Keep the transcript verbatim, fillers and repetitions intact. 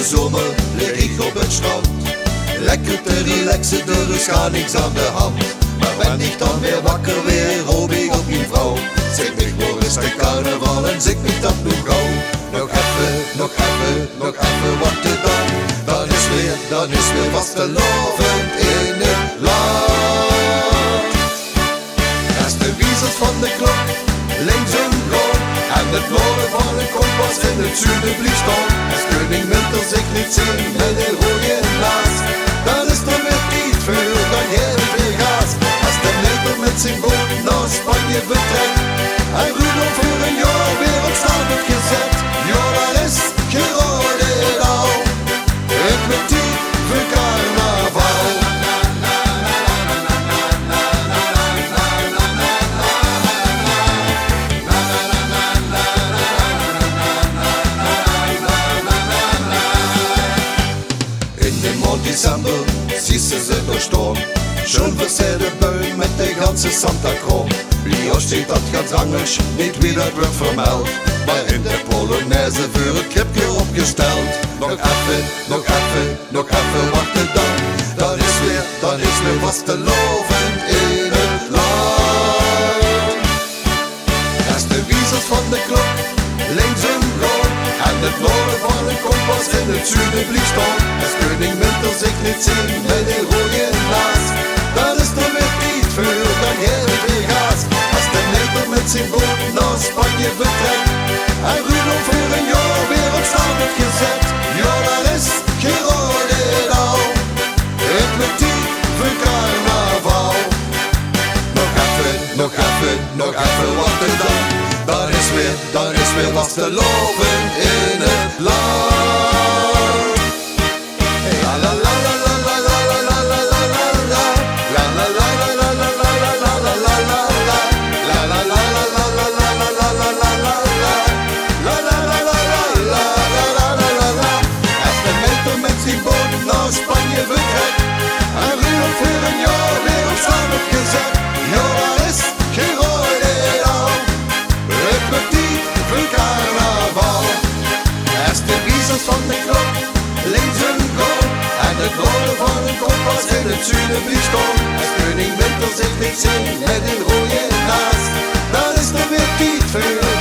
Zomer lig ich op 't strand, lekker te relaxen, d'r is gaar niks aan de hand. Maar wen ich dan weer wakker weer, roop ich op mien vrouw. Zèk mich, woor is de carnaval en zèk mich dat noe gauw. Nog effe, nog effe, nog effe wachte dan. Dan is weer, dan is weer vastelaovend in 't land. Es de wiezers van de klok linksum gaon en 't noorde van 't kompas in 't zude blief staon, es keuning Winter zich leet zeen mit 'n roeje naas, dan is d'r weer tied veur, dan geit 't weer gaas. Es de Leper mit zien boot nao Spanje vertrèk en Rudolf veur 'n jaor weer op staat weurt gezèt, jao, dan is, geer raodt 't al, 't weurt tied veur carnaval. In de maond december zuus se ze dao staon, sjoen versaerde buim mit de ganse Santa-kraom. Bie ós steit dat gans angers, neet wie dat weurt vermeld, maar in de polonaise veur 't kribke opgesteld. Nog effe, nog effe, nog effe wachte dan. Dan is weer, dan is weer vastelaovend in 't land. Es de wiezers van de klok linksum gaon en 't noorde van 't kompas in 't zude blief staon, es keuning Winter zich leet zeen mit 'n roeje naas, dan is d'r weer tied veur, dan geit 't weer gaas. Es de Leper mit zien boot nao Spanje vertrèk en Rudolf veur 'n jaor weer op staat weurt gezèt, jao, dan is, geer raodt 't al, 't weurt tied veur carnaval. Nog effe, nog effe, nog effe wachte dan. Dan is weer, dan is weer vastelaovend in 't land. La, la, la. Es de Leper mit zien boot nao Spanje vertrèk en Rudolf veur 'n jaor weer op staat weurt gezèt, jao, dan is, geer raodt 't al, 't weurt tied veur carnaval. Es de wiezers van de klok linksum gaon en 't noorde van 't kompas in 't zude blief staon, es keuning Winter zich leet zeen mit 'n roeje naas, dan is d'r weer tied veur,